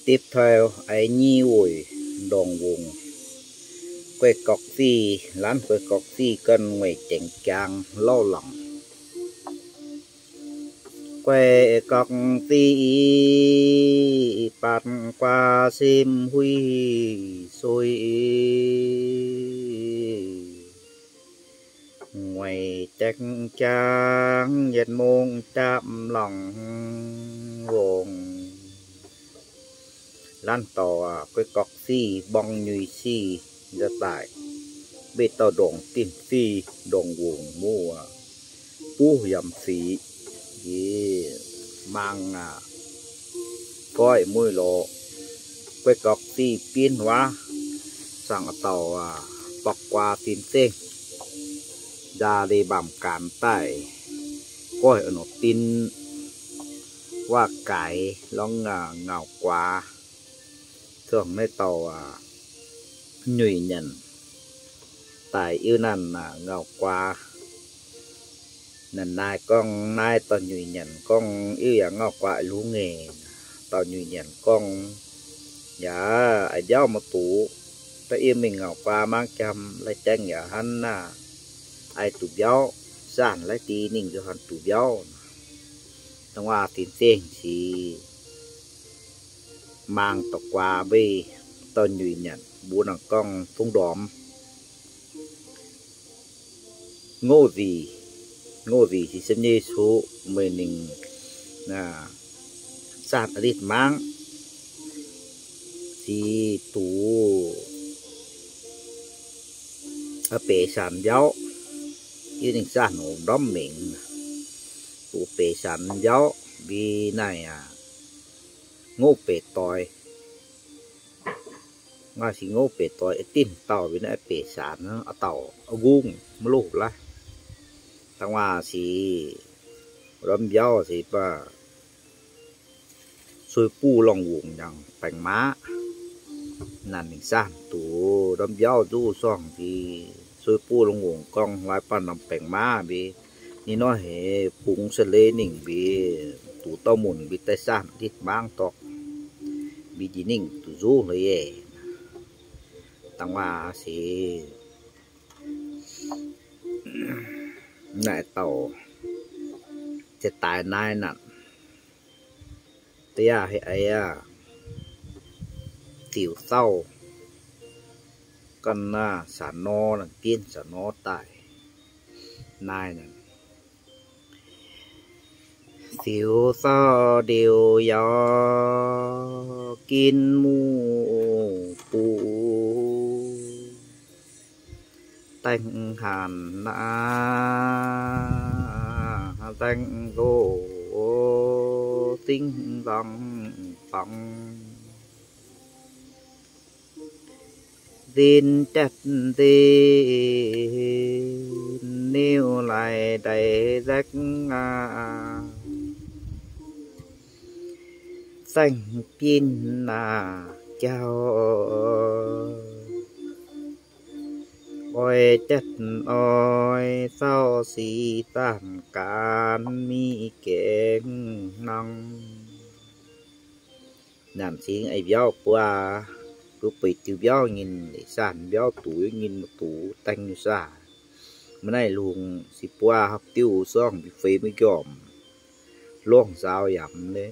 Dipv taux a'nyeiv weic ndongc wungc, guei gorqc fih, lanv guei gorqc fih ganh ngueic jengx jaang lauh longc. Guei gorqc fih batc guaa sim huih sui, ngueic jengx jaang yietc mungz jaapv longc wongc. Lanv dorc guei gorqc fih mborng nyuix sic nza'daaih, mbeih dauh ndongc dinh fih ndongc wungc muv buv yaac fiqv, yie maang aqv, goiv muiv lorqc. Guei gorqc fih bienv waav, saangc dauh borqc guaa fin zengv, ndaa leiz mbaamc gaanx daaih, goiv nor bin waav-gaix lorngx ngauc guaax. Zorngh naaiv dauh nyuix nyanc daaih yiuv naanh ngauc guaax. Naaiv gorngv naaiv dauh nyuix nyanc gorngv, Yiuv yaac ngauc guaax lungh eix. Dauh nyuix nyanc gorngv, Yaac a'biauv maiv duqv, da'yietv mingh ngauc guaax mangv jam lai jaeng yaac hnangv naaiv, ai duqv mbiauv, saanh laaiv deix ninh nzuonx duqv mbiauv. Da'wuov fin zengv sic maang dauh guaax mbeih dauh nyuix nyanc mbuox nor gorngv, Fungx ndormx, ngouv nziex, ngouv nziex sic se nyei cuqv meih ninh saanh a'litv mangv, sic duqv beix sanx mbiauv. Yie ninh saanh oc ndormv mengh, duqv beix sanx mbiauv mbi naaiv aqv. Ngouv beix doix, maaih sic ngouv beix doix, dinh dauh mbi naaiv beix sanx, dauh nqungh maiv loz laaih. Da'wuov sic ndormv mbiauv sic baac suiv buv longh wungc yangh baengc maqv. Naaiv ninh saanh duqv ndormv mbiauv nzuqv zorngh mbi, suiv buv longh wungc gorngv laaix baac norm baengc maqv mbi, ninh nor heix bungx se leiz ninh mbi, duqv dauh munc mbi daaih saanh a'litv mangv dorqc, mbi njiec ninh duqv nzuqv leiz. Da'wuov sic naaiv dauh ziouc daaih naaiv naaic, da'yietv hei eix aqv, ziux sauv ganh naaiv sanx nor, bienv sanx nor daaih naaiv naaic. Ziux sauv ndiux yaac ginv muv buv, daengh hanc naaiv daengh nzox zingv nzangc fangx. Nzin jatv nzin niuv laaix ndaix nzaekv aqv, zaengh binv naaic jauv, oix jatv oix sauv sic zaangc gaanv mi'gaengx nangh. Nyanc cingx ei mbiauv buov, mbuo bueix diuh mbiauv nyinh, saanh mbiauv duqv nyinh duqv daengh nyei saah. Mv naaiv lungh se buov hopv diuh zorngh mbi feix maiv njormh, longh nzaaux yaac mv le.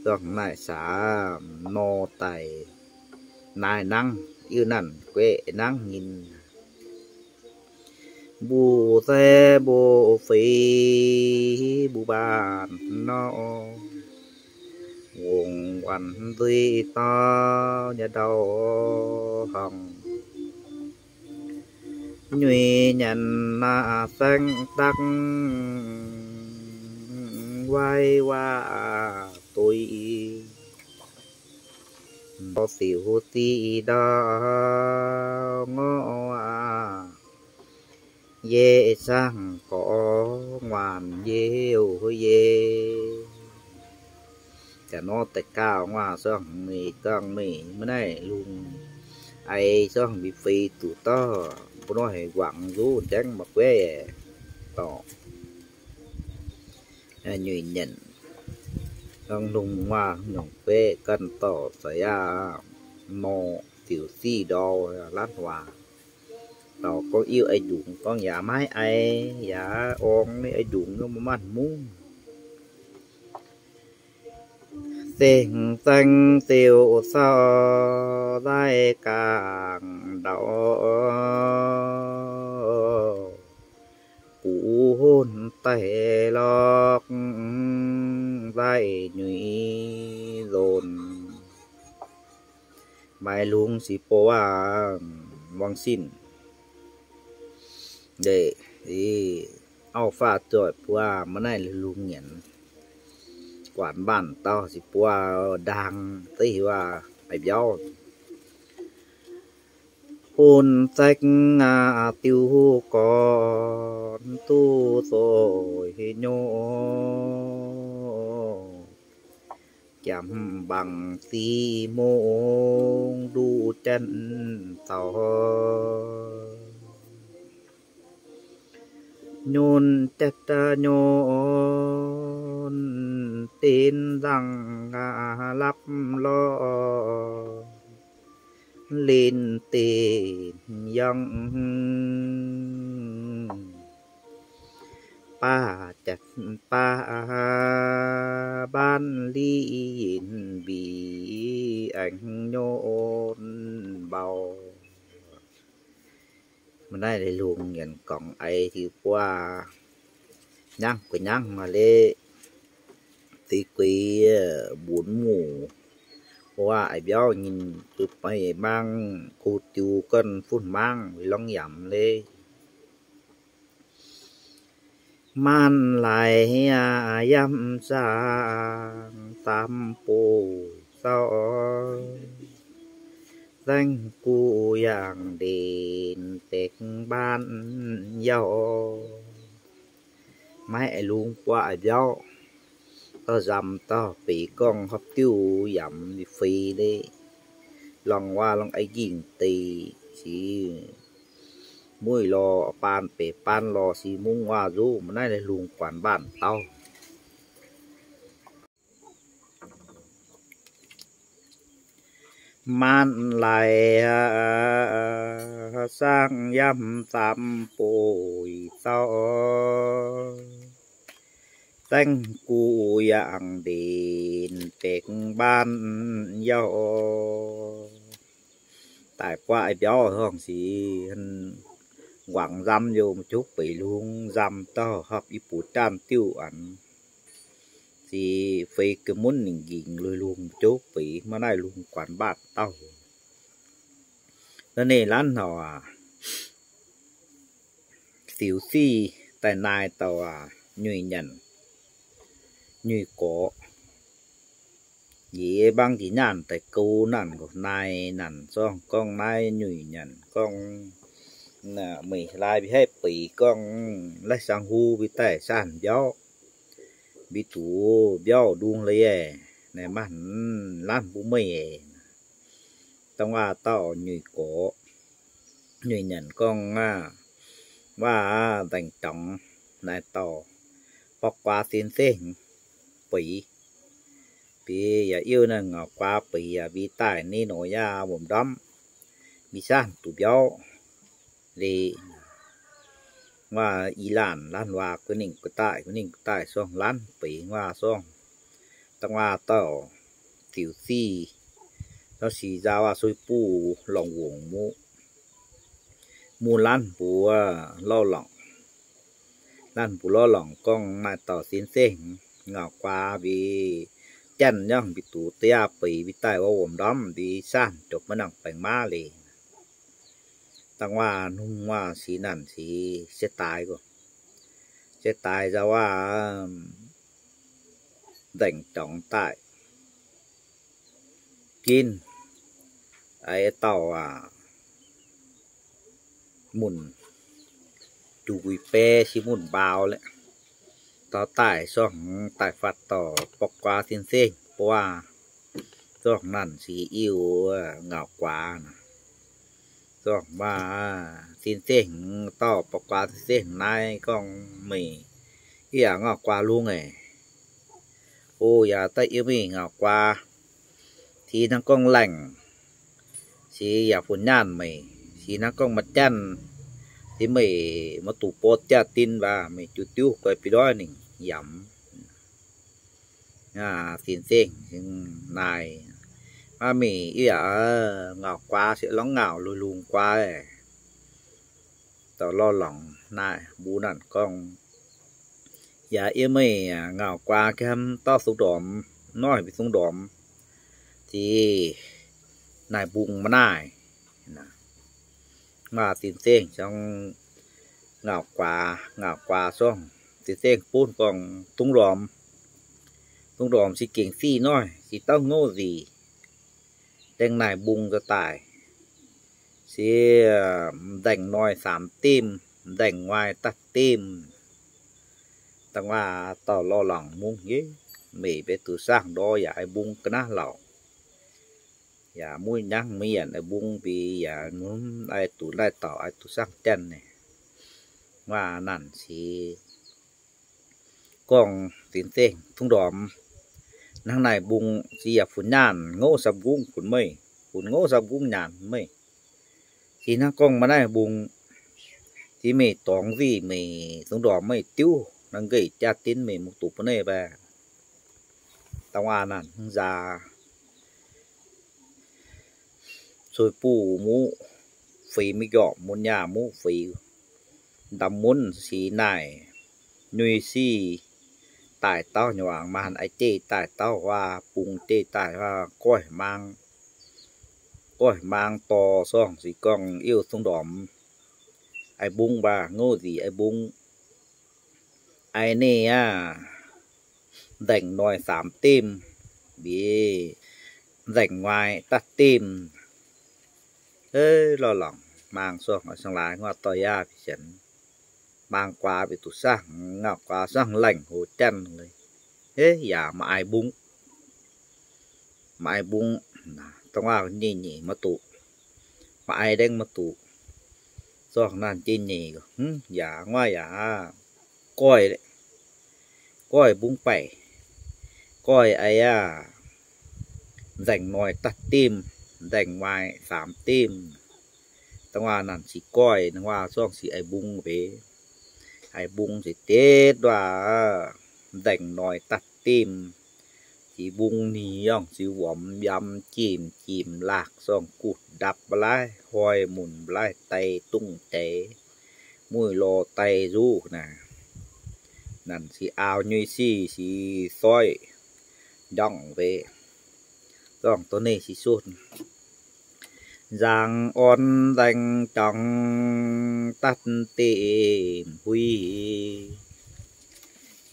Zorngh naaic saax nor daaih naaiv nangv, yiuv naanh gueiv nangv nyinh. Mbuo se mbuo feix mbuo mbaanh nor, wongc waanc nzuih dauh nyei ndau-hngongx. Nyuix nyanc naaiv saengv dakv wai waac duix, ndau ziux diqc ndau ngorc waac, yie saangv gorx waanc yie oc yie. Jaax nor daaih gauh nguaah zorngh meih, zorngh meih mv naaiv lungh, eix zorngh mbi feix duqv dorh mbuo nor haic, wangc nzuqc nzengc maiv gueiv dorh. Nyuix nyanc Lungh waac nyungc gueiv ganh dorh za'yaah nor ziux siv ndau laatv waac. Dauh gorngv iu ei ndungx gorngv yaac maiv ei, yaac orng ei ndungx yaac maiv maaih mungv. Zengc zaeng ziouc sau zai gangh ndau, butv hon daaih lorqc zai nyuiz nzonc. Maaih lungh si bou aav, wang sin ndeic, auv faah zoih buo, maiv naaiv lungh nyanc. Guanc mbaanh dauh si buo ndaang zeiv hiuv aav, a'biauv. Bun zaeng aav diuh gorn duqv zoih nyuv, jangx mbaangc ziqc mungz nduqc janx zaux. Nyunc jatv nyunc, dinc nzangc lapv lorh, linh dinc yangh, baav jatv baav, mbaanv liqv yinh mbic aengx nyunc mbau. Maiv naaiv lungh nyanc gorngv aiv diuh buo, nyangv gu'nyangv maaih leiz, deix gueix mbuonx muc, wuov a'biauv nyinh zuqc maiv mangv, kuv diuh ganh funx mangv, lorngx yaac mv leiz. Maanc laaix yaac yamv zaangc zaamv buic zaux, zaengv guv yangh ndenc deix mbaanv yauh. Maiv lungh buatc a'biauv, dauh nzamc dauh beic gorngv hopv diuv yaac mv feix leiz. Lorngx waac lorngx aiv nqingh deix sic, mueiz lorh baan beic baan lorh sic mungv waac nzuqv, maiv naaiv lungh guanc mbaanh dauh. Maanc laaix saangv yamv zaamv buic zaux, zaengv guv yangh ndenc bekv mbaanv yauh. Daaih buatc a'biauv horngh sic, nquangc nzamv youh mv juv beic lungh, nzamv dauh hopv i buoz jaanh diuh anx. Sic feix ga'munv nqingx lui lungh mv juv beic, maiv naaiv lungh guanc mbaanh dauh. Naaiv ninh laanh hnoi aac, ziux siv daaih naaic dauh aac, nyuiz nyanc, nyuiz gorx. Yie mangv njiec nyaanh daaih gouv naanc nqox naaic, naanc zorngh gorngv naaiv nyuiz nyanc gorngv, meih laaix mbi haih beic gorngv laih sang hu mbi daaih saanh mbiauv, mbi duqv mbiauv ndung leiz, naaic maanh laanh mbuo meih. Dongh waac dauh nyuiz gorx, nyuiz nyanc gorngv aac, waac nzaengc dorngx naaic dauh borqv guaax sin zengv beic. Beic yaac iuv naaiv ngaux guaax beic yaac mbi daaih ni nor yaac wuom ndorm, mbi saanh duqv mbiauv leiz. Waac i laanh laanh waac gu'ningv gu'daaih, gu'ningv gu'daaih sorng laanh beic waac sorng. Dangh waac dauh ziux siv, nor sic nzauh waac suiv buv lorngc wongc muqv, muqv laanh mbuox lorh lorngc. Laanh mbuox lorh lorngc gorngv maaih dauh sin zengv ngaux guaax mbi janx nyangv mbi duqv da'yaah beic mbi daaih wuov wuom ndorm mbi saanh jopv maiv nangc baengc maav leiz. Dangh waac nungh waac sic naanc sic se daaix, se daaix nzauh waac nzaengc dorngx daaih. Ginv a'dauh aac, munc juqc guix bae si munc mbaaux leh, dorh daaih sorng daaih fatv dorh borqv guaax sin zengv buaav. Zorngh naanc sic iuv ngaux guaax naaic. Zorngh maaih sin zengv dorh borqv guaax sin zengv naaiv gorngv meih, yie yaac ngaux guaax lungh aac. O yaac daaih yiem meih ngauc guaa, cingx hnangv gorngv laengc, cingx yaac funx nyaanh meih, cingx hnangv gorngv maaih janx, cingx meih maiv duqv borqv jaax-din baac meih jiu diuv guai bieqc ndoiv ningc yamc. Fin-Zengh naaic, Aav, meih yaac ngauc guaa se lorngx ngauc lungh lungh guaa. Dauh lorh lorngc naaic mbuo nanc gorngv, Yaac yie meih ngauc guaa hnamv dauh sung ndormx, noiv mbic sung ndormx, cingx naaic mbungh maiv naaic. Maaih Fin-Zengh gorngv ngauc guaa, ngauc guaa zorngv Fin-Zengh bun gorngv, Dungx ndormx, dungx ndormx cingx gengh sic noiv, cingx dauh ngouv nzic, dengh naaic mbungh nzuonx daaih, se nzaengc noic saamx dimh, nzaengc waaic daaih dimh. Dangh waac dauh lorh lorngc mungv, Yie meih mbuo duqv saangv ndor yaac ai mbungh ga'naaiv lauc, yaac muiv nyangv mienh ai mbungh mbic yaac mv ai duqv naaiv dauh ai duqv saangv janx naaic. Waac nanc cingx gorngv Fin-Zengh, Dungx ndormx, hnangv naaic mbungh cingx yaac funx nyaanh ngouv samv nqungv funx meih, funx ngouv samv nqungv nyaanh meih. Cingx hnangv gorngv maaih naaiv mbungh, cingx meih dorngx nzic meih dungx ndormx meih diuv, naaiv nqeih jaa-dinv meih mv duqv bun meih baac. Dangh waac nanc hmz nzaax, Cuix buv muqv feix, maiv njormh mun nyaah muqv feix, ndamv munv sic naaic, nyuiz sic daaih dauh nyuangc maanh, ai jeiv daaih dauh huaav, bung jeiv daaih huaav, goiv maang, goiv maang dorh sorng sic gorngv, Iu-Dungx ndormx, ai mbungv baac ngouv nzic ai mbungv. Ai ninh aav, nzaengc noic saamx dimh, mbic nzaengc waaic daaih dimh. Lorh lorngc maang sorng, Sangx Laaix Nguoz Doic Yaav Bieqc Sienx, maang guaax bieqc duqv saangv, ngauh guaax saangv laengc hoz janx. Yaac maaih ai mbungv, maaih ai mbungv. Dangh waac nyei nyeic maiv duqv, maaih ai ndengv maiv duqv. Sorng naaiv jiex nyeic, yaac nguaaiv yaac goiv, goiv mbungv baeqc, goiv ai aav, nzaengc noic daaih dimh, nzaengc waaic saamx dimh. Dangh waac nanc sic goiv, dangh waac sorng sic ai mbungv mbenc. Ai mbungv sic deix waac, nzaengc noic daaih dimh. Sic mbungv ni yongh sic wuomx yamv jimc jimc laakc sorng guv ndapv mba'laaih, hoi munc mba'laaih, dai dungz jaaix, muic lorh dai nzuqv naaic. Nanc sic aaux nyuiz sic, sic soiv njorngv mbenc. Zorngh douz-neih sic sun. Nzaangc orn nzaengc jangx daaih dimh huih,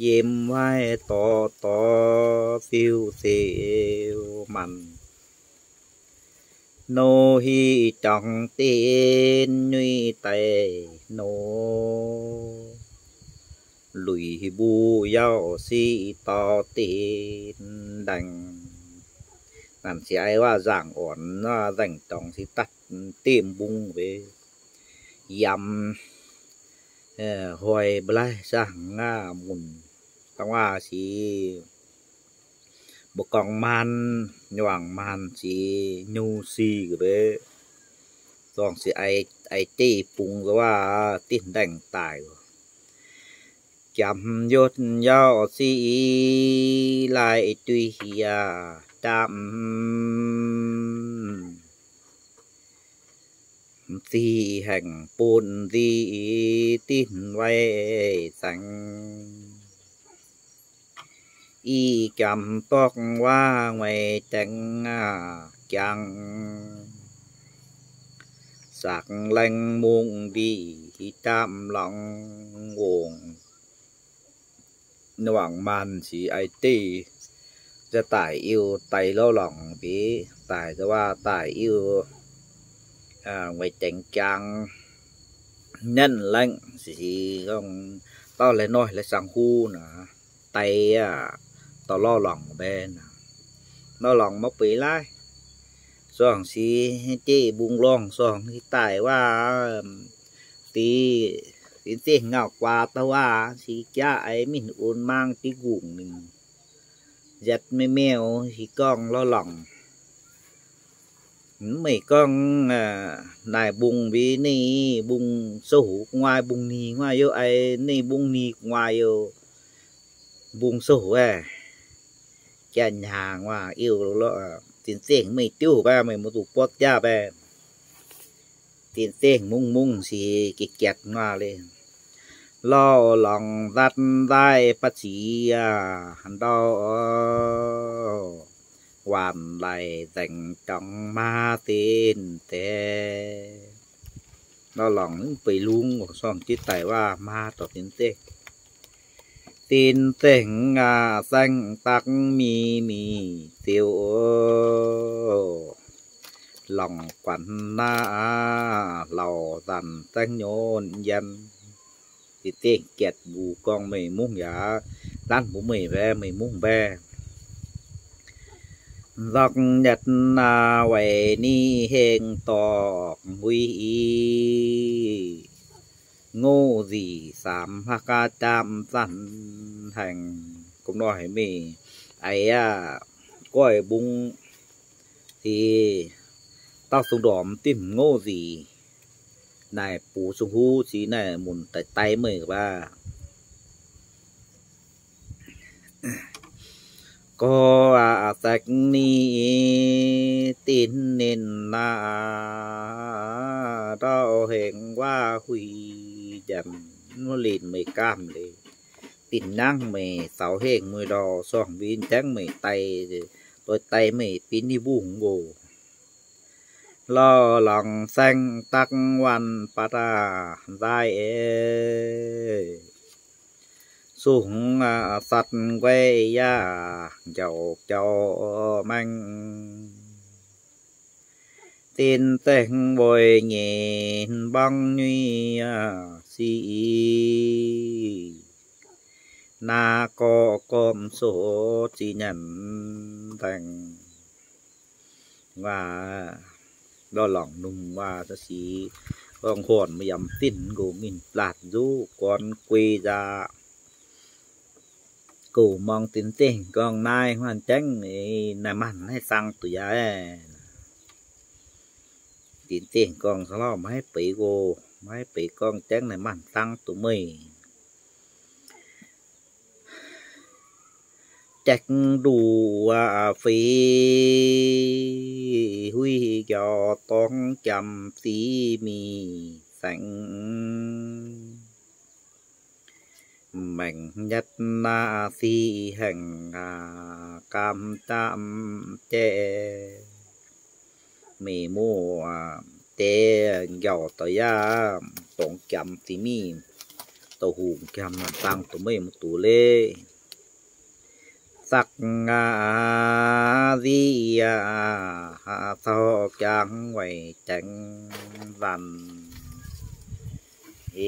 yiem waaic dorh dorh fiuv-fiuv maanc, nouh hic jangx dienx nyuiz daaih nouh, luic mbuo yaac sic dorh dienx ndaangc. Nanc sic ai waac nzaangc orn nzaengc dorngx sic daaih dimh mbungv mbenc, yamv hoi mba'laaih saangv aav munc. Dangh waac sic mbuo gorngv maanh, nyuangc maanh sic nyungc sic mbenc. Zorngh sic ai jeiv bung waac dimh ndaangc daaih. Jangx yotv yaac sic laaih duih yaac jangx, sic haengh bun sic dimh waaic saengx. Ih jangx dorngx waac nguaix jaengx jangx, saqc laengz mungh ndiqc jangx lorngx ngongh. Nyuangc maanh sic ai deix za'daaih Iu-Dungx lorngh mbenc, daaih waac daaih Iu-Dungx nguaix jaengx jangx, nanv laengz sic, dauh laih noic laih saangh huv naaic, daaih aav, dorh lorh lorngc mbenc naaic. Lorh lorngc maiv bueix laaih. Zorngh sic jeiv mbungv lorngh, zorngh sic daaih waac, dic, dic zengh ngauh guaax dauh waac sic jaav ai mingh un maang div ngongh mingh. nziatc mei miuh hic gorngv lorz lorngc. Mv meih gorngv naaic mbungh mbi ninh mbungh souv hoc gu'nguaaz, mbungh ni gu'nguaaz youh, ai ninh mbungh ni gu'nguaaz youh, mbungh souv hoc aeqv, jaa hnyangx waac iu lo, zinh zengh meih diuv baeqv, meih mbuo zuqc buotv jaav baeqv. Zinh zengh mungv mungv sic giqv giatc nguaah le. Lorz lorngc nzatc nzaaih ba'ziex ndau, waanc laic nzengc dorngx maa zinh deix. Lorz lorngc mv beic lungz, sorng jienv daic waac maa dorh zinh zengh. Zinh zengh aac, saeng-daqv mingh mingh ziouc lorngc guanc naaiv aac, lauh nzanc zaengv nyonc yien. Zinh zengh giatc mbuox gorngv, meih mungv yaac lanv mbuox meih mbaeqv, meih mungv mbaeqv. Nzorng nyatc naaiv weic ninh hengx dorngc wuic i, ngouv nziex samx haav gaav jaapv zanc haengh. Gomh nor haiz meih eix aac, goiv mbungv sic, dauh sung ndorm dimv ngouv nziex, naaic bux sung huv sic naaic munc daaih daiv meih baac. Gorx aac, zaeqc ninh dinc ninh naaic, ndau hengx waac huih njanc, wuov linc meih gaamh leiz, dinc nangv meih zaux hengh mueiz ndorh, sorng mbin jaengv meih daic, doix daic meih bin ninh mbungh nqox. Lorz lorngc saeng-daqv waanc baac aac, nzaaih eix, sung aac, satv nquaih yaac njaaux jauv maengh. Zinh zengh weic nyeic mborngv nyuiv sic, naaiv gorqv gormx soqv ziqc nyanc nzaengc. Waac lorz lorngc nungx waac sic, gorngv horn maiv yaac zinh nqox mingh laatc nzuqc gorn guei nzaqc. Goux muangx zinh zengh gorngv naaiv huaanh jaengv naaic maanh haih sang duqv yaac. Zinh zengh gorngv, Sou lauh, maiv haih beiz nqox, maiv haih beiz gorngv jaengv naaic maanh sang duqv meih. Jaeqv nduqc feix huih njaaux dorngx jamc ziqc mingh saengx. Maengc nyatv naaiv sic haengh aac, gaam zaamv jaeqv. Meih muoz deix njaaux daaih yaac dorngx jamc ziqc mingh, dorh hungh jamc naaic dangh dorh meih maiv duqv leiz. Zaqc aac, ziqc aac, caux jangx weic jaengx nzanc.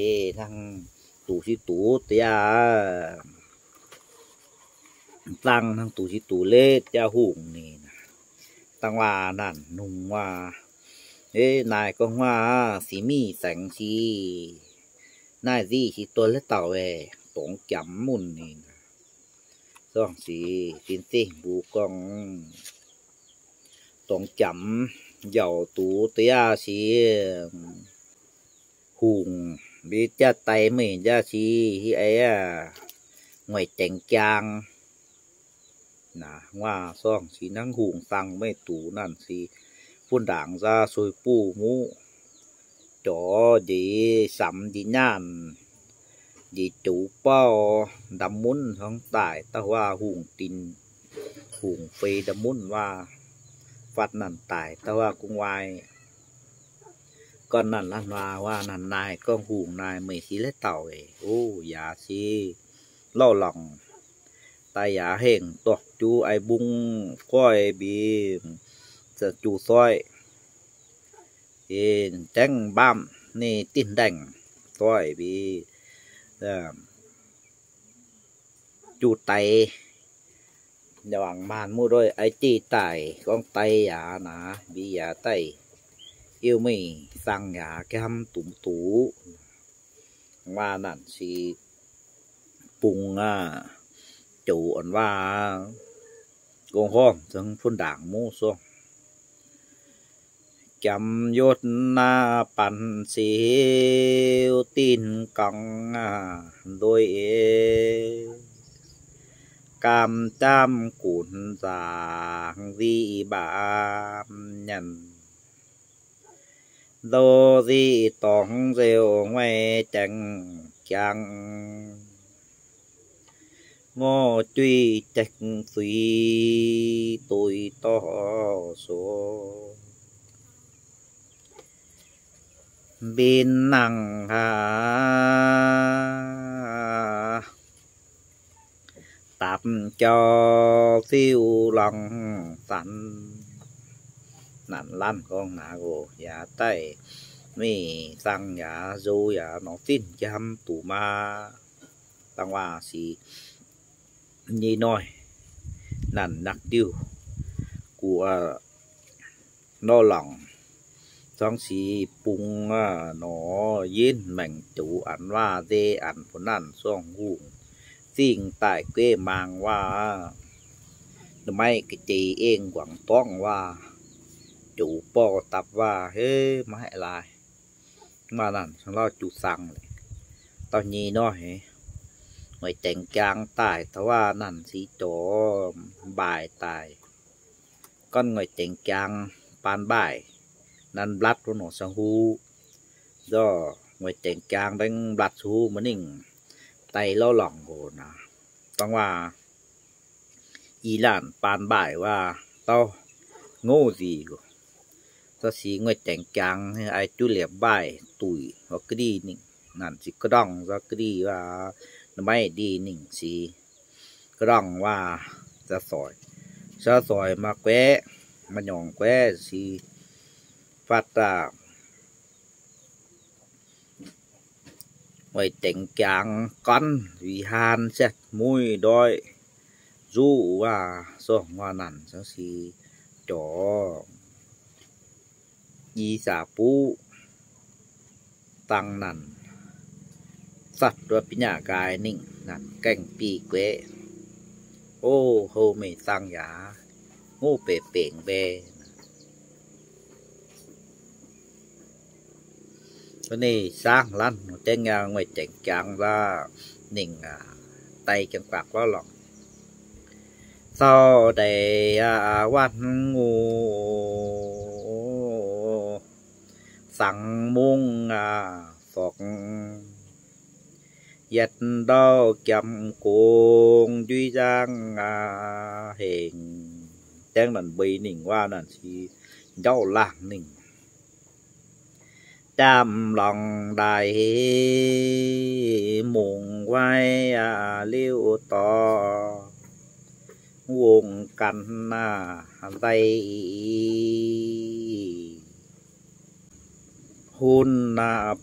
Ih hnangv duqv sic duqv deix aac, dangh hnangv duqv sic duqv leiz jaa hungh ninh. Dangh waac naanc nungx waac, naaic gorngv waac sic mingh saengx sic, naaiv nzic sic dorh leiz dauh weic dorngx jamc munc ninh. Zorngh sic zinh zengh mbuox gorngv, dorngx jamc njaaux duqv deix aac sic, hungh mbi jaav daic meih jaav sic, ih eix aac, nguaaic jaengx jaang. Naaiv waac zorngh sic hnangv hungh dangh meih duqv naanc sic, bun ndaangc nzaa sui buv muqv, jorx njiec samx njiec nyaanh, njiec joux bauv ndamv munv hnangv daic dauh waac hungh dinc, hungh fei ndamv munv waac, fatv naanc daic dauh waac gu'nguaaic. Gorn naanc laanh waac waac naanc naaic gorngv hungh naaic meih sic leiz dauh weic, o, yaac sic lauh lorngc daaih yaac hengh dorh juv aiv mbungv goiv mbi juv soiv, jaengv mbaamv ninh dinc ndaengc soiv mbi juv daix. Wangc maanh muoz-doic aiv jeiv daaih gorngv daix yaac naaic mbi yaac daaih iu meih sang yaac gaamv dungx duqv. Waac naanc sic bungx aac, joux orn waac, Gong-horngh zungv bun ndaangc muv song. Jamx yotv naaiv banh siu dinh gongx ndoih, gaam jaamv gunx nzaangc nziqc mbaam nyanc. Ndoh nziqc dorngx nzeuc nguaih jaengx jangx, ngorc juiv jaengx zuiz doix dorh sox. Mbenc nangc haav dapc jauv fiuv longx zanc. Nanc lanv gorngv naaiv oc, yaac daaih mingh zangh yaac nzox yaac nor finh jam duqv maa. Dangh waac sic nyei noic, nanc naqv diuh guoqv nor longc, zorngv sic bung nor yinv maengc juv anx waac nzei anx bun nanc sorng hungh zingh daaih gueiv maang waac, maiv ga'jeiz eng nquangc dorngv waac, juv borh dapv waac heh maiv haih laaih. Maaih nanc lauh juv zangh, dauh nyei noic, nguaix jaengx jaang daaih taux waac nanc sic jorx mbaaix daaih. Gorngv nguaix jaengx jaang baan mbaaih, nanv mblatv wuov nor sang huv. Nzorh nguaix jaengx jaang dengv mblatv sang huv maiv ningh daaih lorz longc nqox naaic. Dangh waac i laanh baan mbaaih waac dauh ngouv nzic. Za'gengh nguaix jaengx jaang ai juv liepc mbaaih duic, ga'ndiev ningh, nanc sic ga'ndorngh za'gengh waac, maiv ndiev ningh sic ga'ndorngh waac, za'gengh za'gengh maaih guaeqv, maaih nyorngc guaeqv sic faatv daaih. Nguaix jaengx jaang gorngv wih haan setv muiv ndoih nzuqv waac, sorng waac nanc za'gengh sic jorx i zaqc buv dangh nanc zatv duqv biv nyaah nqaai ningh, nanc gaengh biv guaeqv. O, houv meih zangh yaac ngouv beic bengc mbae. Ninh saangv lanv dengv nguaix jaengx jaang za'gengh ningh daaih jangx guaatc lorz lorngc. Zaux ndeic waanc ngux, zangx mungv forqc, yietc ndau jomc gong njuiz nzangv hengx. Dengv nanc mbeix ningh waac nanc sic njaaux laangh ningh. Daamh lorngx ndaaih mungz waaiv liuh dorh, wongh ganh nzai hun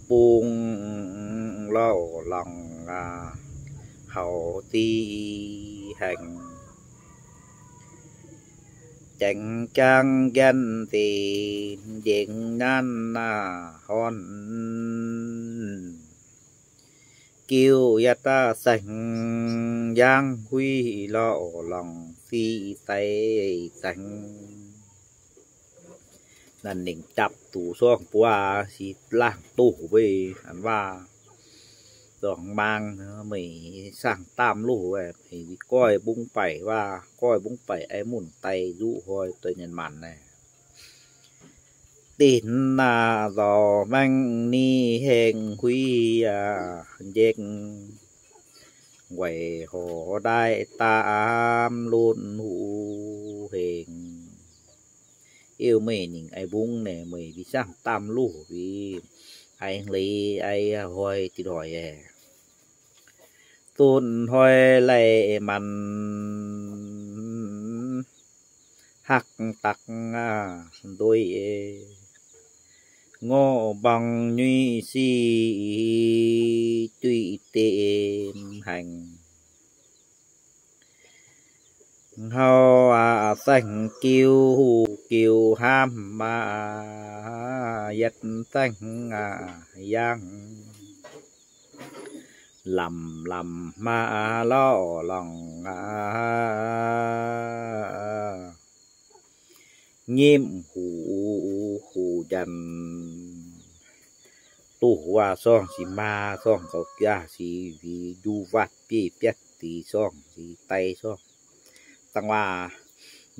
bung lauh lorngc haux zic haengx. Jaengx jaang nqaeqv nzengc njiec nyanv horn, jiu yietv daaih saeng yangv huiv lauh lorngc fiv deix saeng. Nanc ningc dapv duqv sorng buov sic laangh doh mbuo hnangv waac. Zorngh maang meih saangv daamh loh, meih goiv mbungv baic waac, goiv mbungv baic ai munc daaih nzuqv hnoi doix nyanc maanc naaic. Dinh naav nzorc maengh ni hengx huiv yaac njiec, weic horc ndaaih daamh lunx huv hengx. Iu meih ningc ai mbungv naaic, meih mbi saangv daamh loh mbi ai hleix ai hnoi diqc hoic aeqv, zunc hnoi laih manc hakv dakv ndoih, ngorc mborngz nyuiz sic juiv deix haengx. Hnau aqv, saeng-jiu huv jiu hnamv aqv, yietv saeng aqv yangh. Lamz lamz maa lauh lorngc aqv, nyimv huc huc njanc, doh waac sorng sic maa sorng gaux jaax sic njuv waatc bieiv biatv dic sorng sic dai sorng. Dangh waac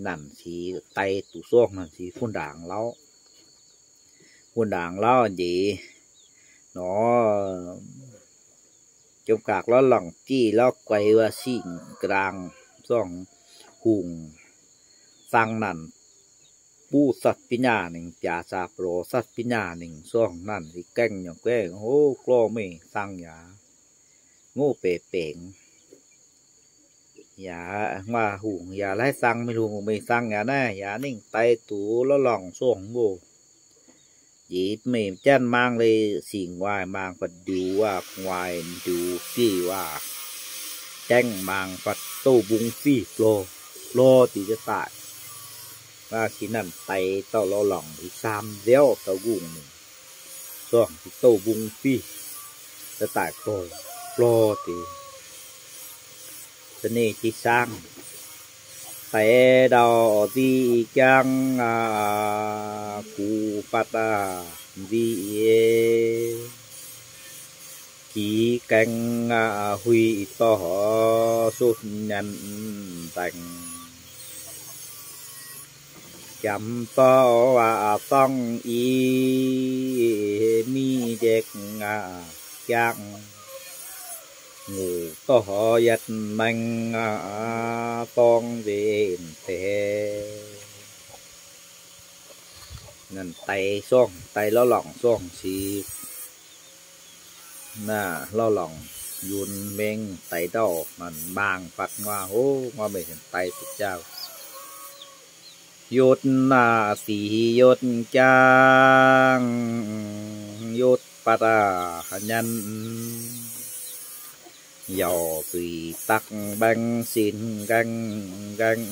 nanc sic dai duqv sorng nanc sic fun ndaangc lauh. Fun ndaangc lauh njiec nor, jomc gaax lauh lorngc bieiv lauh guaix waac singx ga'ndaangc sorng hungh. Zaang nanc buv satv biv nyaah ningc, biaac zaax ba'loz satv biv nyaah ningc sorng nanc sic gaengh nyungc gueiv, o, glor meih zaang yaac ngov beic bengx. Yaac nguaah hungh yaac laih zaang, meih hungh meih zaang yaac naaiv yaac ninh dai duqv lauh lorngc sorng oc. Njiec meih janx maang leiz singx waaic maang fatv ndiux waac, waaic ndiux bieiv waac, jaengv maang fatv douh mbung fiv blor, blor diqc daaih. Maaih sic nanc dai dauh lauh lorngc i saam nziaauv dauh ngongh mingh, sorng sic douh mbung fiv daaih blor, blor diqc. Za'gengh jiex saang deix ndau nzic jangv aqv, guv fatv aqv nzic, jiex gaengh aqv, huih dorh sutv nyanc nzaengc, jamx dorh waac zorngv i, miv njiec aqv jangv, ngux dorh yietc maengx aqv, dorng nzengc deix. Nanc deix sorng, deix lauh lorngc sorng sic. Naaiv lauh lorngc yunc mengh deix ndau, nanc maang fatv nguaah, o, nguaah meih deix duqv jauv. Yotv naaiv sic yotv jangv, yotv fatv aqv nyanc, yaac zuiz dakv mbaengx sin nqaengv nqaengv,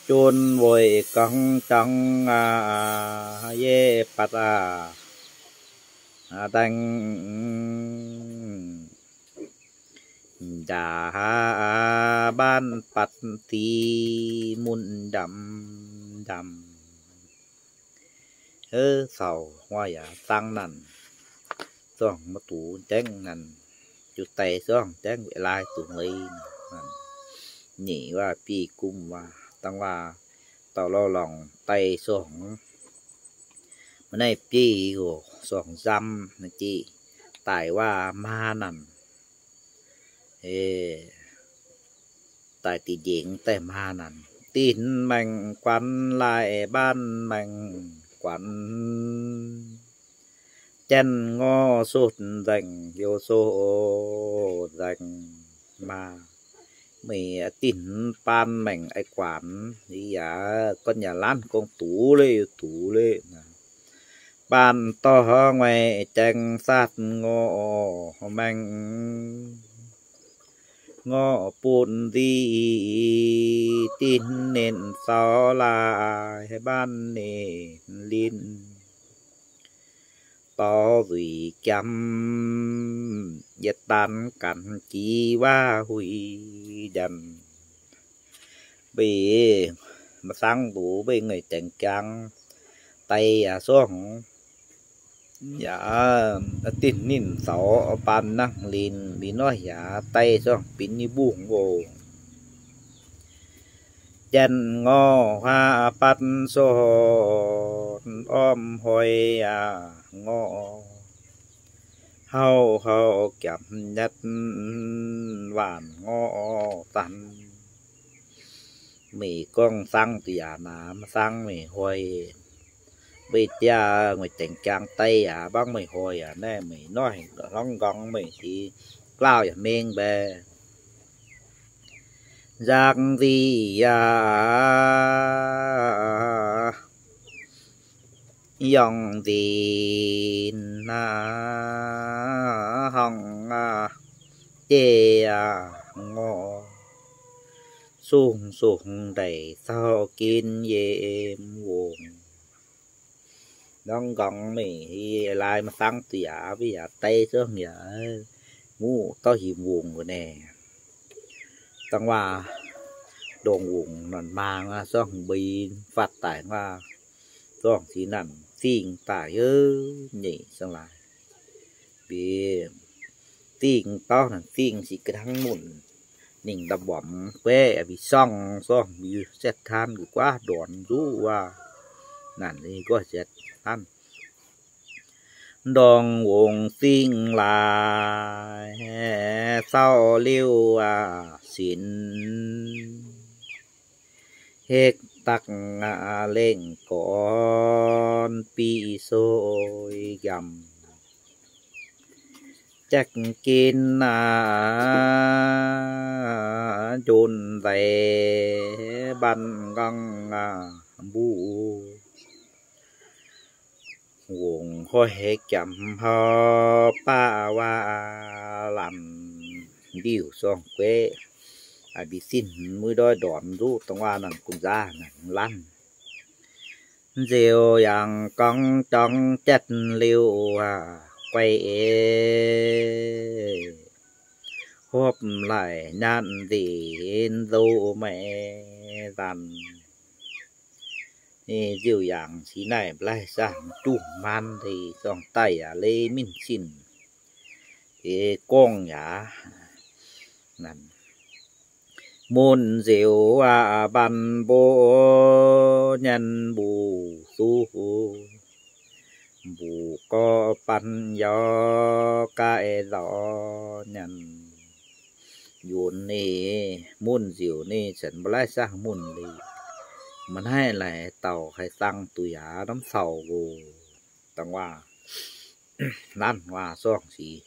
jun weic gorngv jangv aqv, yie fatv aqv daengx, ndaangc mbaanv fatv dic mun ndamc ndamc. Ov, caux huaav yaac zaang nanc, zorngh maiv duqv jaengv nanc, juv deix zorngh jaengv weic lai duqv meix nanc. Nyic waac bieiv gumh waac, dangh waac dauh lauh lorngc deix sorng. Mv naaiv bieiv oc, sorng nzam naaiv jiex daic waac maa nanc. Daic diqc njengx daaih maa nanc. Dinh maengx guanx laaix mbaanv maengx guanx, janx ngorc sutv nzaengc, youh sutv nzaengc maa. Meih dinh baan maengc aiv guanx, yaac gorngv yaac laanh gorngv duqv leiz, duqv leiz. Baan dorh nguaaic jaeng saatv ngorc maengx, ngorc butv nzic, dinh ninh zaux laaix mbaanv ninh linh, dorh nzuih jangv yietc daanh ganh jiex waac huih njanc. Mbuo maiv zangv nduqc, mbuo nguaaic jaeng jangv daaih yaac zorngh, yaac dinh ninh zaux baan nangh linh, mbuo noic yaac daaih zorngh binc nyei mbungh oc. Janx ngorc huaav batv sortv, ormh hnoi yaac ngorc hauv hauv, japc nyatv waanc ngorc zanc. Meih gorngv zangv duqv yaac naaic, maiv zangv meih hnoi. Mbuo jaa nguaaic jaeng jangv daaih yaac mangv meih hnoi yaac naaiv, meih noic hlongv nqorngv meih deix glaauh yaac mengh mbaeqc. Nzangc nzic yaac yongh nzin aac, horngh aac, jeiv aac, ngorc sung sung ndeic zaux gin yiem wongc. Norm nqorngx mingh hi lai maaih sangv zuqc yaac, mv yaac deix zorngv yaac muqv dorv himv wungc wuov naaic. Dangh waac ndongc wungc nonc maang zorngv mbeix faatv daic waac, zorngv sic nanc zingh daaih yaac nyeic zangv laaix. Mbi zingh dauh nanc zingh sic ga'hnangv munc, ninh nda'mbomc gueiv mbi sorng zorngv mbi setv taan gu'guaav ndornc nzuqv waac. Nanc ninh gorngv setv taan, ndongc wungc zingh laaix, caux liuz aac sinx, hekv dakv lengh gorn biqv soi nqamc, jaeqv gen aac, njonc nzeic mbanc nqangv aac mbuo, wungc hoic heix jaax hauv baav waac lanc ndiuh zorngv gueiv, mbi zinh muiv ndoiv ndornc nzuqv dongh waac nanc gunv nzaav nanc lanv. Nziouv yangh gorngv jorngv jatv liuz aac guai eix, hopv laic nyaanh nzengc nzoh maiv nzanc. Nziouv yangh sic naaiv mv laih saah, juqv maan deix zorngv daaih yaac leiz mingh cin, eix gorngv yaac munc nziouv aac mbanc mbuo nyanc mbuo suv, mbuo gorx banh yaac gaaih nzauc nyanc. Yunc ninh munc nziouv ninh zenx mv laih saah munc liuz, maiv haih laaix dauh haih dangh duqv yaac norm caux nqox. Dangh waac nanv waac zorngv sic,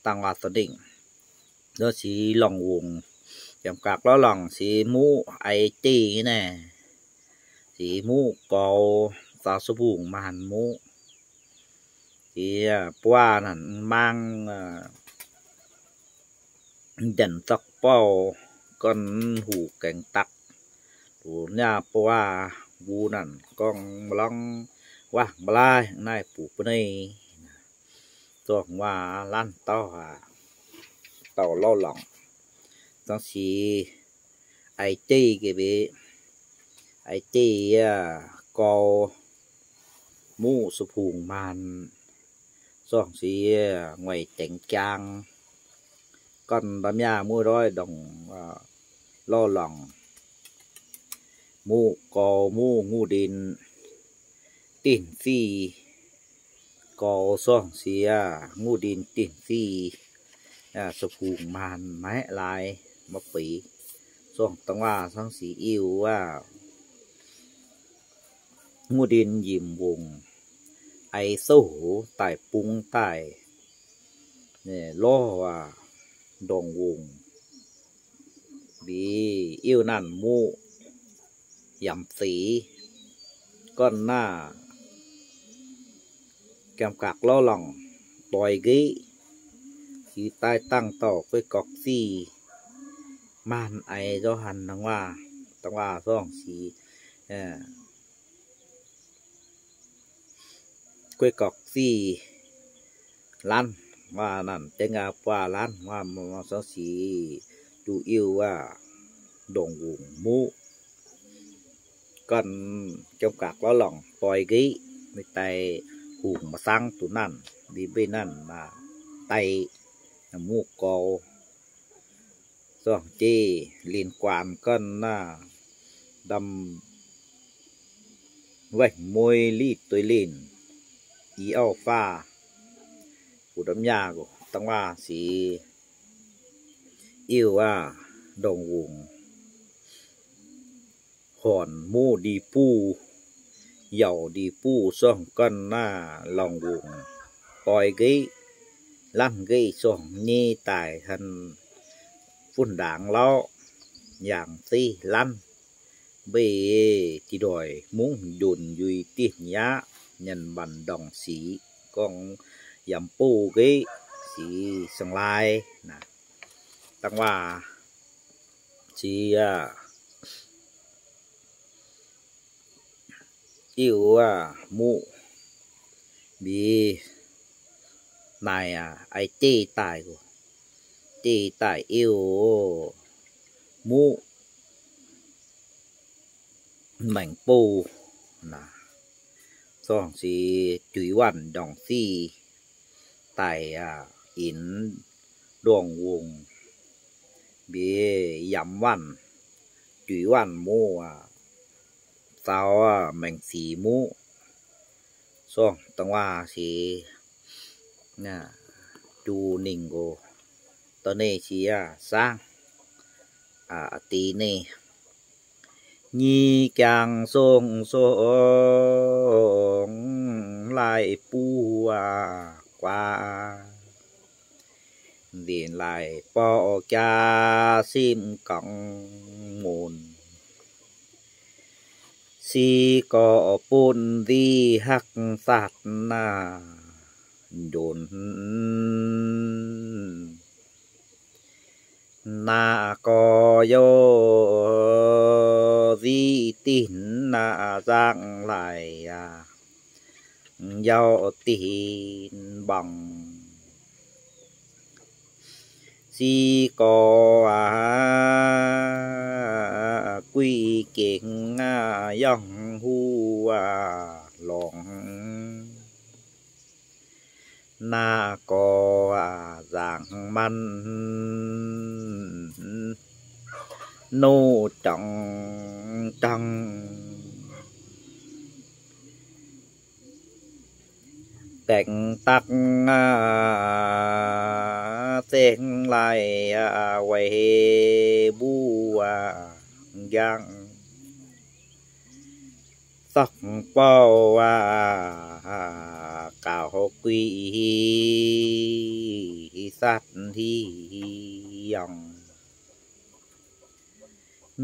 dangh waac dorh ningh, nor sic lorngc wungc, yaac gaax lorz lorngc sic muqv aiv jeiv naaiv, sic muqv goux, zaux su bungh maanh muqv, sic buaav nanc maang njanc zorqv bouh, gorn huc gaengh dakv, luc nyaah buaav mbuo nanc gorngv mv lorngv waac mv laaih naaiv buc ba'nei. Zorngv waac lanv dauh aac, dauh lorz lorngc, zangv sic aiv jeiv geh mbe, aiv jeiv yaac goux muqv su bungh maanh, zorngv sic nguaih dengx jaang, gorn ndamv yaac muqv ndoiv ndongc lorz lorngc, muqv goux muqv nguv ndin dinh zih, goux zorngv sic nguv ndin dinh zih, su bungh maanh maiv laaix maiv beix, zorngv dangh waac zangv sic iuv aac, nguv ndin yimc wungc, aiv souv daic bung daaih, lorz aac, ndongc wungc, mbi iuv nanc muqv yamc zeiz, gorn naaiv gamh gakc lorz lorngc doix nqeqv, sic daaih dangh dauh guei gorqc zih, maanh aiv nzorng hanh dangh waac, dangh waac zorngv sic guei gorqc zih lanv, waac nanc jangv aac buaav lanv, waac zorngv sic juqv iuv aac, ndongc wungc muqv, gorn gamh gakc lorz lorngc doix nqeqv, maiv daaih hungh maaih saangv duqv nanv, mbi mbenc nanv daaih muqv goux, zorngv jeiv linh quản gorn naaiv ndamv waengh mueiz liv dueiv linh, i auv faah, fu ndamv yaac dangh waac sic iuv aac, ndongc wungc hornc muqv ndie-buv, yauc ndie-buv zorngv gorn naaiv lorngc wungc doix nqeqv, lanv nqeqv zorngv nyei daic han fun ndaangc lauv, yangh zeiv lanv, mbeih dih ndoic mungv njonc yuiz dinh yaac nyanc mbanc ndorngc sic, gorngv yamv buv nqeqv sic seng lai naaic. Dangh waac sic aac, iuv aac, muqv Mbiv naaic aac, aix jeiv daaih, jeiv daaih iu muqv maengx bouh naaic, zorngh sic juix waanc ndongc sic daaih aac, inx ndongh wungc, mbiv yamv waanc, juix waanc muqv aac, zaux maengx sic muqv, zorngh dangh waac sic juix ninh nqox, dorh ninh sic aac, saangv a'deix ninh. Nyic jangx song-song laaih buv guaax, nzengc laaih borqv jaax simv gangx munc, si gorx bun nzic hakv saatv naaic ndonx. Naaiv gorx youz nzic dinc naaiv nzangv laic aac, yauv dinc mbaangc. Si gorx aac, guix gengx aac, yangh huv aac, longc. Naaiv gorx aac, nzangc manv noqv jangx-jangx. Baengc dakv aac, zengx laaih aac, weic mbuo aac, njang zorqv bouh aac, gaux guix saatv hiv yangh.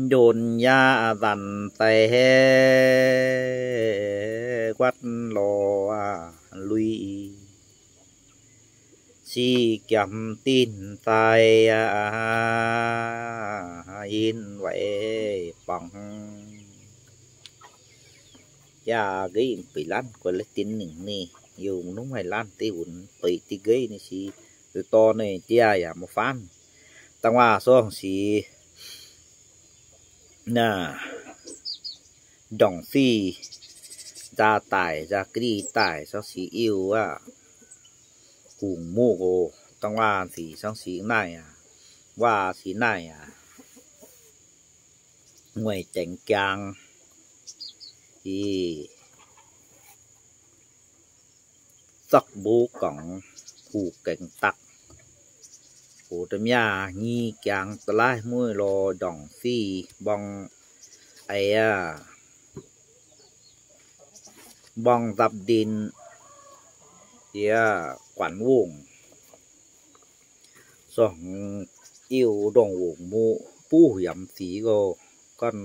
Ndonx yaac nzanc daaih guatv lorz lui, si giamv dinc daaih yinh weic bangc. Yaac nqeiv beic lanv guaix la'din ningc ni, yie mv nungx haih lanv diqv wunx beic diqv nqeiv ni si, dorh ninh dieh yaac maiv faanv. Dangh waac sorng sic naaiv, ndongc fiv nzaa daic, nzaa ga'ndiev daic, sorng sic iu aqv. Hungh muqv oc. Dangh waac sic sorng sic naaiv aqv, waac sic naaiv aqv, nguaih dengx jangx, ih, zorqv mbuo gorngx huc gaengh daqv. Hoc da'myaah nyi jangx da'laiv mueiz lorz ndongc fiv mborng, aa, mborng nzapv ndin, yie guanx wongh, sorng iu ndongh wongc muqv buv yamc sic oc. Gorn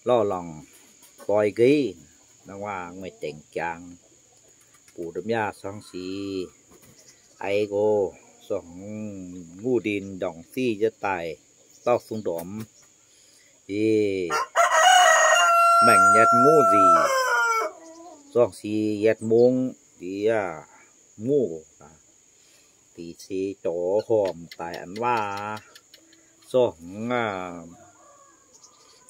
lorh lorngc doi nqeiv, nangv waac nguaih dengx jangx. Buc da'myaah sorng sic aiv oc. Sorng nguv ndin ndongc fiv jienv daaih dauh sung ndormx, ih, maengc nyatv nguv nzic, sorng sic yietc mungz diex muv, diex ceix dorh hormh daaih an waac, sorng aac,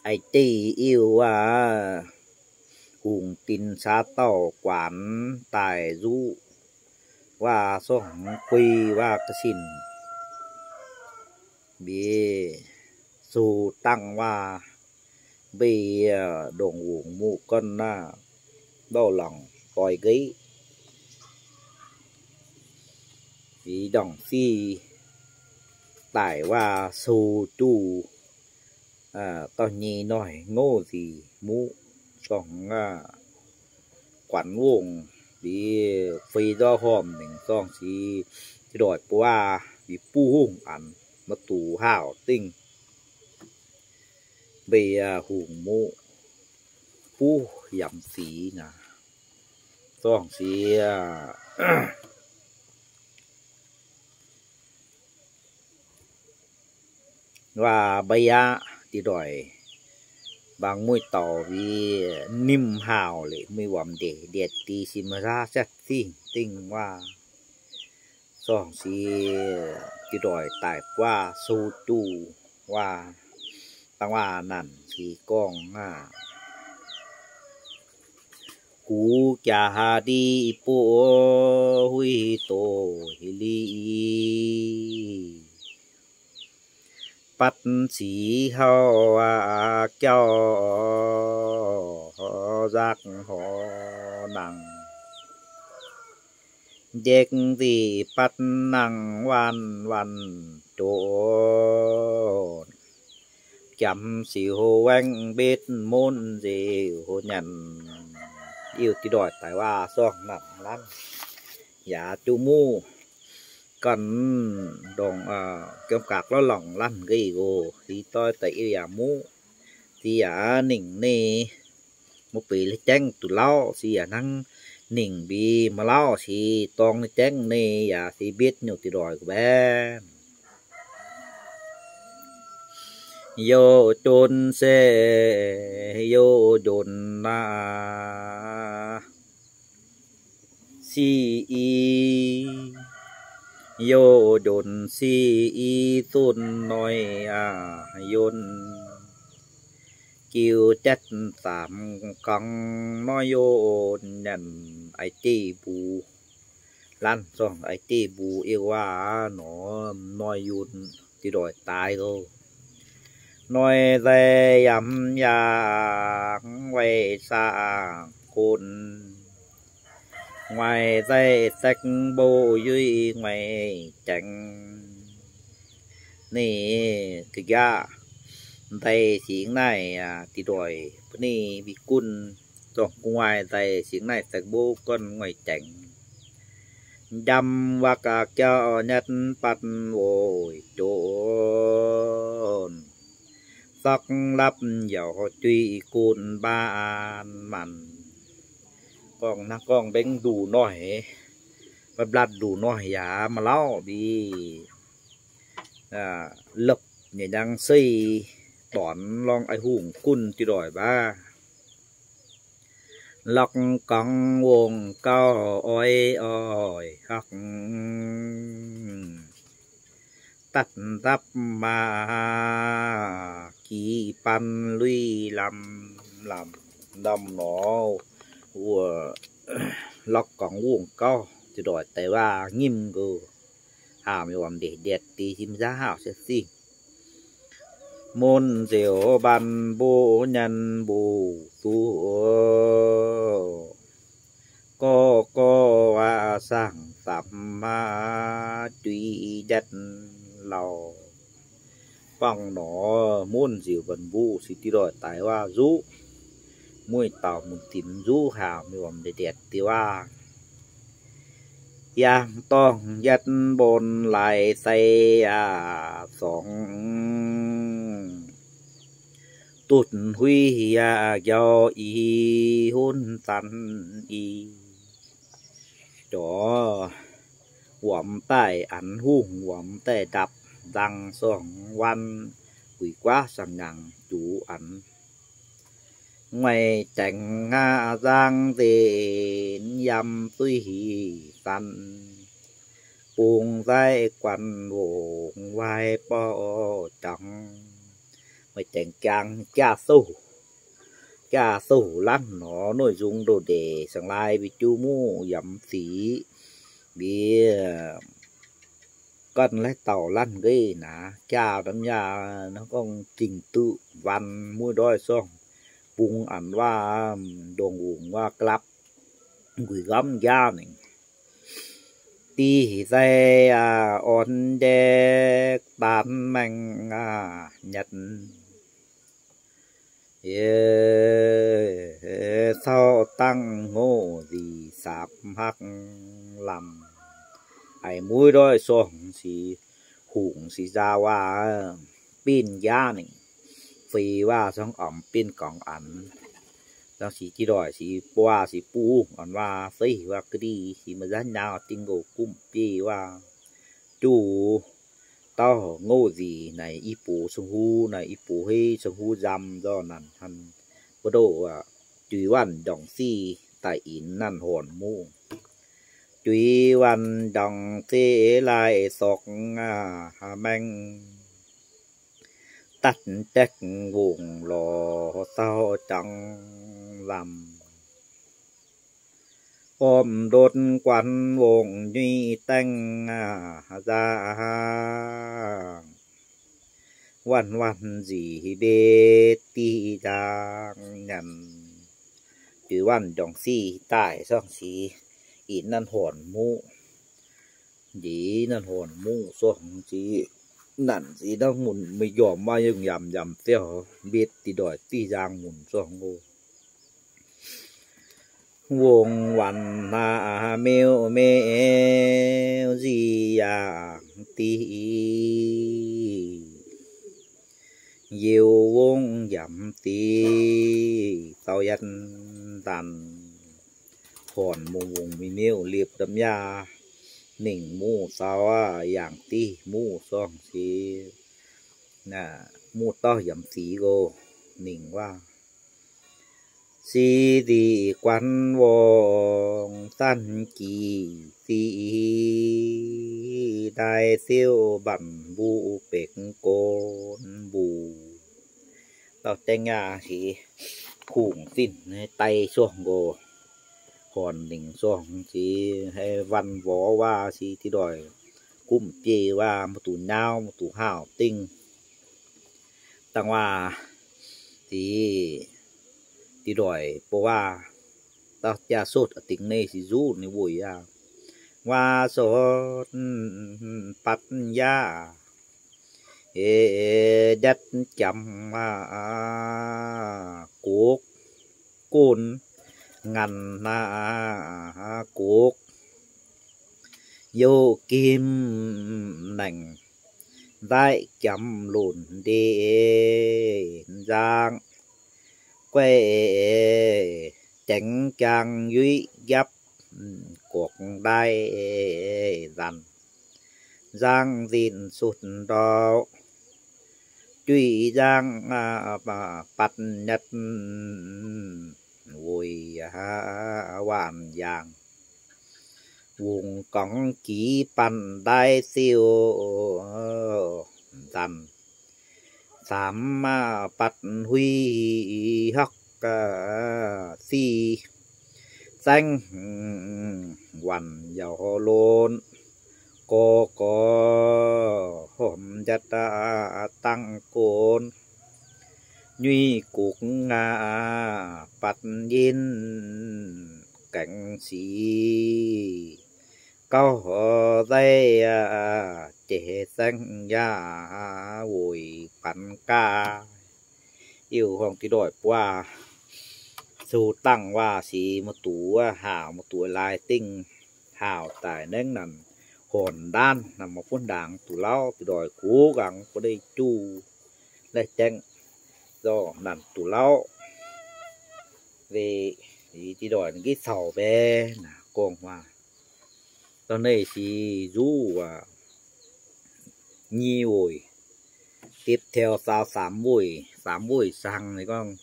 aiv deic-eu aac, hungh din caav dauh guanx daaih nzuqv waac, sorng guei waac ga'sin, mbic sou dangh waac, mbeih ndongc wungc muqv gorn naaiv, ndorh lorngc doi nqeiv, mbic ndongc fiv daic waac sou duqv dauh nyei noic ngouv nzic muqv, sorng guanx wongh, mbic feix ndorh hormh ningc sorng sic, ndoic buaav mbic buv hungh anx, maiv dungx haauh dingh, mbeih hungh muqv buv yamc sic naaic, sorng sic waac mba'yaqv diqc ndoic, Mbaang mueiz dauh mbi nimh haac liuz, mueiz wuom ndeic ndietc di si maiv nzaav setv zingh dingh waac. Zorngh si diuh ndoih daic buaav sou juv waac. Dangh waac naanc si gorngv aac, gux jaax ndie buov huih doic liz, batv sic hauv aqv jauv nzaqc horc nangc. Njiec nzih batv nangh waanc waanc jotv, jamx sic hlo waengv mbetv munv nzih hlo nyanc. Iu diuh ndoih daic waac zorngh naanc lanv yaac juqv muqv ganh ndongc giemh gakc lorz longc lanv nqih oc. Six doix deix iu yaac muqv. Six yaac ningc ninh muv beix la'jangv duqv lauh, six yaac hnangv ningc mbi maiv lauh, six dorng la'jangv ninh yaac six mbetv nyungc diuh ndoih mbaeqv. Youh njonc se youh njonc aac, sic i, youh njonc sic i zunh noic aac, younh jiu jatv zaamc gangx nor youh nyanc aiv jeiv mbuo. Lanv zorngh aiv jeiv mbuo iu waac nor noic younh diuh ndoih daaih oc. Noic nzaaih yaac yaac weih saah gon, nguaaic nzaaih saekv mbo yuiz nguaaic jaengx. Ninh ga'nqaapv nzaaih singx naaiv diuh ndoih bun ninh mbi gunv zorngh gu'nguaaic nzaaih singx naaiv saekv mbo gorn nguaaic jaengx. Njamv wuov ga'jauv nyatv batv woic jonc, sorqv lapv yaac juiz gunv mbaan maanc. Gorngv hnangv gorngv mbengx nduqc noic, mblatv nduqc noic yaac maiv lauh mbi, lopv nyei njang sei dornc lorngh a'hungh gunv diuh ndoih baac. Lorqc gorngv wongh gauh oix oix horqc, datv nzapv maa giqv ban lui lamh lamh ndorm nor wuov. Lorqc gorngv wongh gauh diuh ndoih deix waac nyimv nqox, haamh yaac wuom ndeic ndietc di jim nzaav hauh se zingh. Mun nzioux mbaanh mbuo nyanc mbuo duqv, gorx gorx waac saangv dapv maa juiz njatv lauh. Buangh nor mun nzioux mbaanh mbuo se diuh ndoih daaih waac nzuqc, mueiz dauh mun dinx nzuqc haamh yaac wuom ndeic ndietc di waac. Yangh dorngh njatv mbon laaix sai yaac zorngx, dutv huiv yaac njau i hunv zanc i, jorx wuom daaih anx hungh, wuom daaih ndapv nzang sorngx waanc, guix guaav saangv ngaangc juqc anx. Nguaaic jaengx aqv nzangv nzenc yiem duqv hic zanc, bungx nzaiv guanh wongc waaic borqv jangx. Nguaaic jaengx jangx jaav souv, jaav souv lanv nor noic nzung ndoh ndeic saeng-laai mbi juv muqv yaac mv zic mbi gorn laiv dauh lanv nqeiv naaic jaav ndamv yaac hnangv gorngv zingh duqv waanc mueiz ndoih sorngh bungx anx waac ndongc wungc waac glapv nquix nqamv jaav ningc. Dih sai aac orn njaeqv daan maengh aac nyatv, caux dangh hngouv nzih saapv hmakv lamh. Haiz mueiz ndoih sorngh sic hungh sic nzauh waac, binv jaav ningc. Feix waac sorngh omc binv gorngv anx. Sorngh sic jiex ndoih sic buaac sic buv orn waac feix waac ga'ndiev sic maaih nzanv nyaaux dingh nqox gumv biei waac juqc dauh ngouv nzic naaic i bux sung huv, naaic i bux heiv sung huv nzam nzorh naanc han, mbuo ndoh juix waanc ndongc sic daaih inx naanc hornc muqv. Juix waanc ndongc zeiv laaih sorqc maengh, datc daekv wongc lorz sauv jangx lamh. Orm ndotv guanh wongc nyuiv daengh nzaangc, waanc waanc nzic mbetv diqv nzaangc nyanc. Juix waanc ndongc sic daaih sorng sic inx naanc hornc muqv. Njiec naanc hornc muqv sorng sic nanc sic naaiv munc maiv njormh maiv yungh yamc yamc ziouc mbetv diqv ndoic diqv nzaangc munc sorng o. Wongc waanc hnangv meuv meuv nzic yaac diqv, youz wongc yamc diqv zaux yatv nzanc. Hornc mungh mungh mingh meuv liepc ndamv yaac ningc muqv zaux yangh diqv muqv sorng sic, muqv dauh yamc sic o, ningc waac. Sic nzic guanh wongc zanc jiex sic, daaih siouv mbanc mbuo bekv gonv mbuo. Dauh dengv yaac sic kungx zinh daaih sorng o, hornc ningc sorng sic, haiz waanc mborqv waac sic diqv ndoic gumv biei waac maiv duqv nyauv maiv duqv haauh dingh. Dangh waac sic diqv ndoic bou waac, dauh jaa sotv dingc ninh sic nzuqv ninh weic aqv. Waac sotv batv yaac, e, ndetv jamc gokv gonv, nganh gokv youh gim naengc, nzaiv jamc lunc ndeic nzangc, guaih jengx jaang yuiqv njapv gorqv ndaaih nzanc, nzangc nzinh sutv ndorqc, juiz nzangc batv nyatv weic waanc yaangh. Wungc gorngv jiex banh ndaaih siouc nzanc, camv batv huih hokv sic, zaengv waanc yaac lon gorx gorx, horpc njatv dangh gonv, nyuiz gux batv yinh gaengh sic, gauh nzaiv jiex zaengv yaac weic banx gaax. Iu horngh diqv ndoic buaav, zoux dangh waac sic maiv duqv haauc, maiv duqv laaix dingh haauc daaih naengv naanc hornc ndaanv naaic, maiv buonv ndaangc duqv lauh, diqv ndoic gux nqangx bun ninh juv laih jangv zorqv naanc duqv lauh. Liuz diqv ndoic ninh gitv caux mbaeqc naaic gorngv waac, dorh ninh sic nzuqv aqv. Nyic weic, tiếp theo saau สาม weic, สาม weic sangx ninh gorngv,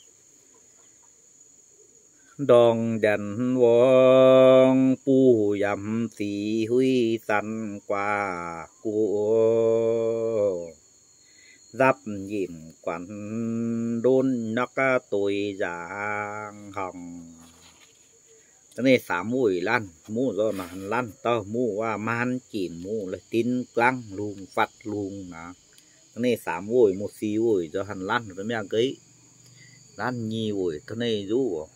ndorngx njanc wuong buv yaac sic huih zanc guaax guv, nzapv nyiemc guanx ndonv nokv doix nzaangc horngh. Da'nyeic สาม weic lanv muqv nzorqv naaic, lanv dauh muqv waac, maanc jiex muqv la'tinx glangv lungh fatv lungh naaic. Da'nyeic สาม weic, muqv sic weic nzorqv hanc lanv mi'aqv geix. Lanv nyic weic da'nyeic nzuqv